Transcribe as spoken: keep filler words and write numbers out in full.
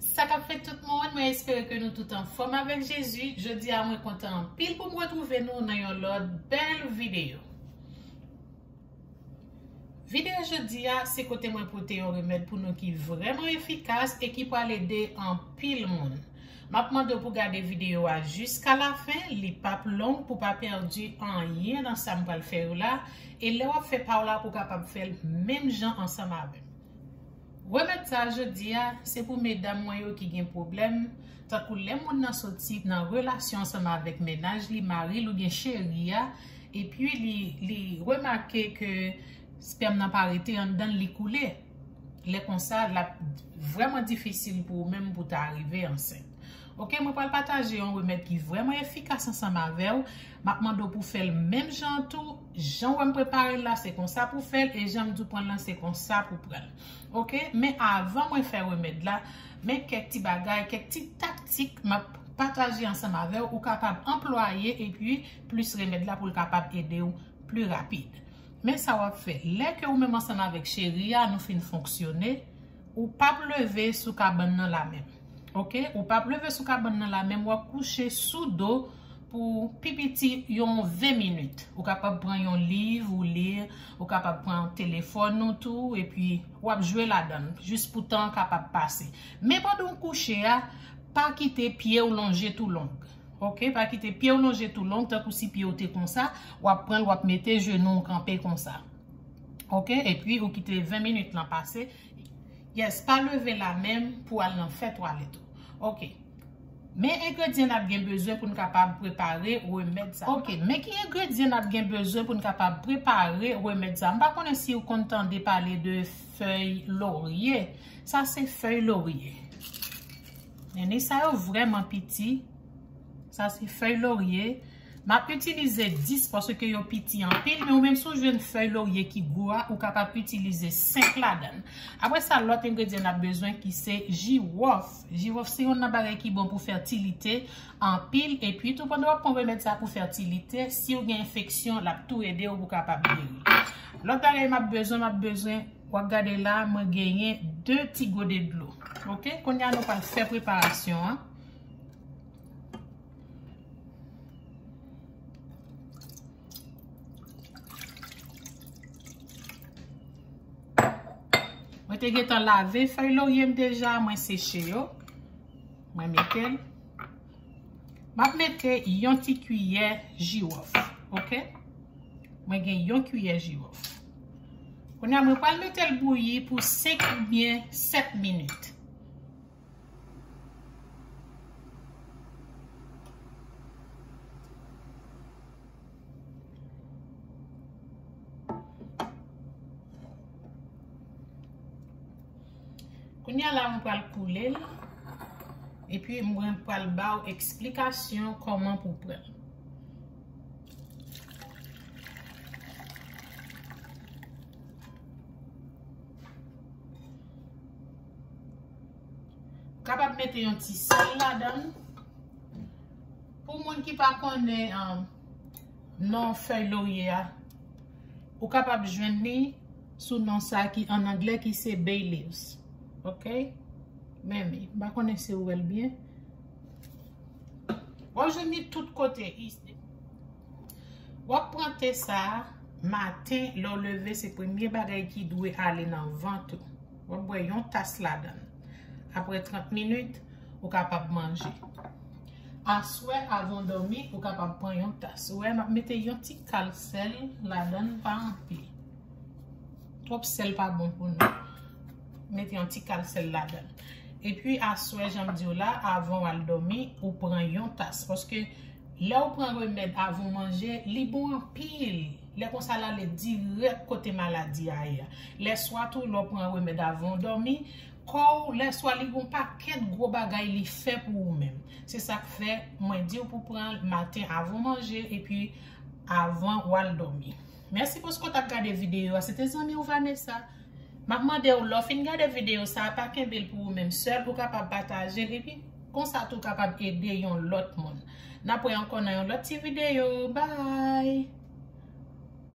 Sa k ap fèt tout moun, mwen espere ke nou tout anfòm avèk Jezi. Jodi a mwen kontan anpil pou m retwouve nou nan yon lòt bèl videyo. Videyo jodi a, se kote mwen pote yon remèd pou nou ki vrèman efikas e ki pral ede anpil moun. M ap mande w pou gade videyo a jiska lafen, li p ap long pou w pa pèdi anyen nan sa m pral fè yo la, e lè w ap fè pa w la pou w kapab fè l menm jan ansanm avè m. Remèd sa a jodi a, se pou medam mwen yo ki gen pwoblèm, tankou lè moun nan soti nan relasyon ansanm avèk mennaj li, mari l oubyen cheri a, epi li, li remake ke spèm nan pa rete anndan l, li koule. Lè konsa, l ap vrèman difisil pou ou menm pou ta rive ansent. Oke, mwen pral pataje yon remèd ki vrèman efikas ansanm avè w. M ap mande w pou fè l menm jan an tou. Jan w wè m prepare l la, se konsa pou fè l, e jan m di w pran l lan, se konsa pou pran l. Oke, men avan mwen fè remèd la, men kèk ti bagay, kèk ti taktik m ap pataje ansanm avè w, ou kapab anplwaye epi plis remèd la pou l kapab ede w pli rapid. Men sa w ap fè. Lè ke ou menm ansanm avèk cheri a, nou fin fonksyone, ou p ap leve sou kabann nan lamenm. Oke? Ou p ap leve sou kabann nan lamenm, w ap kouche sou do pou pi piti yon ven minit. Ou kapab pran yon liv ou li, ou kapab pran telefòn ou tou, epi w ap jwe ladan l, jis pou tan an kapab pase. Men pandan w kouche a, pa kite pye w lonje tou long. Oke? Pa kite pye w lonje tou long, tankou si pye w te konsa, w ap pran l, w ap mete jenou w kanpe konsa. Oke? Epi ou kite ven minit lan pase. Yes, pa leve lamenm pou al nan fè twalèt ou. Oke. Men engredyan n ap gen bezwen pou n kapab prepare remèd sa. Oke, men ki engredyan n ap gen bezwen pou n kapab prepare remèd sa? M pa konnen si w konn tande pale de fèy lorye. Sa se fèy lorye. Men ni sa yo vrèman piti. Sa se fèy lorye. M ap itilize dis paske yo piti anpil, men ou menm si w jwenn fèy lorye ki gwo a, ou kapab itilize senk ladan l. Apre sa, lòt engredyan n ap bezwen ki se jiwòf. Jiwòf se youn nan bagay ki bon pou fètilite anpil, epi tou pandan w ap pran remèd sa pou fètilite, si w gen enfeksyon, l ap tou ede w pou w kapab geri. Lòt bagay m ap bezwen, m ap bezwen, w ap gade la, mwen genyen de ti gode dlo. Oke, kounye a nou pral fè preparasyon an. Mwen te gentan lave fèy lorye m deja, mwen seche yo. Mwen mete l. M ap mete yon ti kiyè jiwòf, oke? Mwen gen yon kiyè jiwòf. Kounye a, mwen pral mete l bouyi pou senk oubyen sèt minit. Kounye a la, mwen pral koule l. Epi, mwen pral ba w eksplikasyon kòman pou pran l. Ou kapab mete yon ti sèl ladan l. Pou moun ki pa konnen, um, non fèy lorye a, ou kapab jwenn li sou non sa ki an anglè ki se bay leaves. Oke? Men, m pa konnen si w wè l byen. W ap jwenn li tout kote. W ap pran te sa a maten, lè w leve, se premye bagay ki dwe ale nan vant ou. W ap bwè yon tas ladan l. Apre trant minit, ou kapab manje. Aswè, avan w dòmi, ou kapab pran yon tas. Ou wè, m ap mete yon ti kal sèl ladan l, pa anpil. Twòp sèl pa bon pou nou. Mete yon ti kal sèl ladan l. Epi, aswè, jan m di w la, avan w al dòmi, ou pran yon tas. Paske lè w pran remèd avan w manje, li bon anpil. Lè konsa, l ale dirèk kote maladi a ye a. Lèswa tou, lè w pran remèd avan w dòmi, kò w, lèswa li gon pakèt gwo bagay li fè pou ou menm. Se sa k fè mwen di w pou pran l maten avan w manje epi avan w al dòmi. Mèsi paske w t ap gade videyo a. Se te zanmi w Vanessa. M ap mande w, lè w fin gade videyo sa a, pa kenbe l pou ou menm sèl, ou kapab pataje l, epi konsa tou w kapab ede yon lòt moun. N ap wè ankò nan yon lòt ti videyo. Bye!